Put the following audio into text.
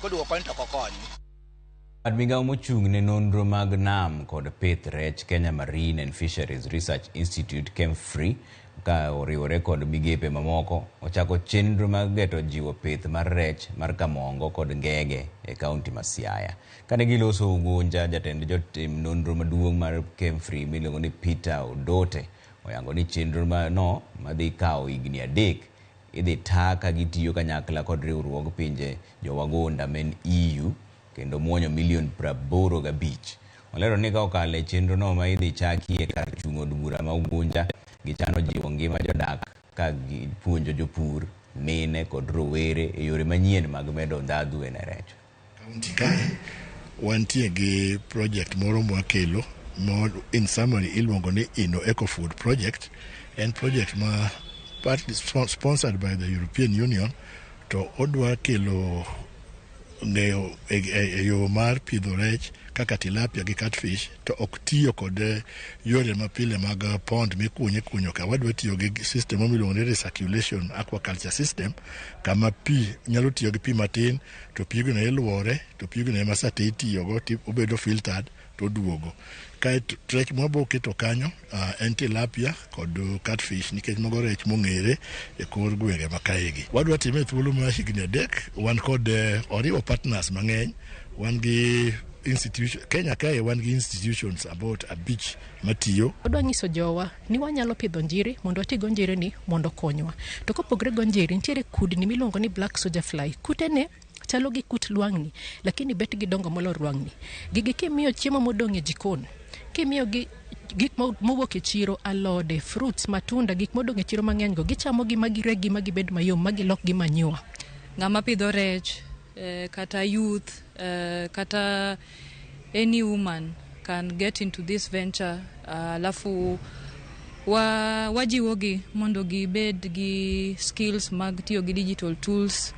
Koduogo koni to ok okony. Bad migao mochung' ne nonro mag nam kod pith rech Kenya Marine and Fisheries Research Institute KEMFRI ka oriwore kod migepe mamoko ochako chenro mag geto jiwo pith mar rech mar kamongo kod ngege e kaunti ma Siaya. Kane giloso Ugunja, jatend jotim nonro maduong' mar KEMFRI miluongo ni Peter Odote oyango ni chenro no madhi kawo higni 3 idhi taa ka gitiyo kanyakla kod riwruog pinje jowagunda men EU kendo muonyo milion 85. Olero ni ka okalo e chenro no ma idhi chaki e kar chung' od bura ma Ugunja, gichano jiwo ngima jodak ka gipuonjo jopur, mine kod rowere e yore manyien mag medo ndhadhu e rech. Kaunti kae wantie gi project moro mwakelo mo in summary iluongo ni Inno Eco Food Project. En project ma partly sponsored by the European Union to odwa kelo ng'eyo e yo mar pidho rech kaka tilapia gi catfish to ok tiyo kod yore mapile mag pond mikunyo ikunyo ka. Wadwa tiyo gi system miluongo ni recirculation aquaculture system kama pi nyalo tiyo gi pi matin to pigno iluore to pigno ema sate itiyogo to obedo filtered to oduogo. Kaeto rech mwabo keto kanyo en tilapia kod catfish nikech mago rech mong'ere e kor gwenge ma kaegi. Wadwa time e thuolo mar higni 3. Wan kod oriwo partners mang'eny. Wan gi institution Kenya kae, wan gi institutions about 5 matiyo. Wadwa nyiso jowa ni wanyalo pidho njiri mondo wati go njiri ni mondo okonywa. To kopogre go njiri, nitiere kudni miluongo ni black soldier fly. Kute ne chalo gi kut lwang'ni, lakini bet gidongo molo lwang'ni. Gigi kimiyo chiemo modong' e jikon, kimiyo gi gik mowuok e chiro, alode, fruits, matunda, gik modong' e chiro mang'eny go, gichamo gi ma gireg ma gibed mayom ma gilok gi manure. Ng'ama pidho rech kata youth kata any woman can get into this venture. Alafu wajiwogi mondo gibed gi skills mag tiyo gi digital tools.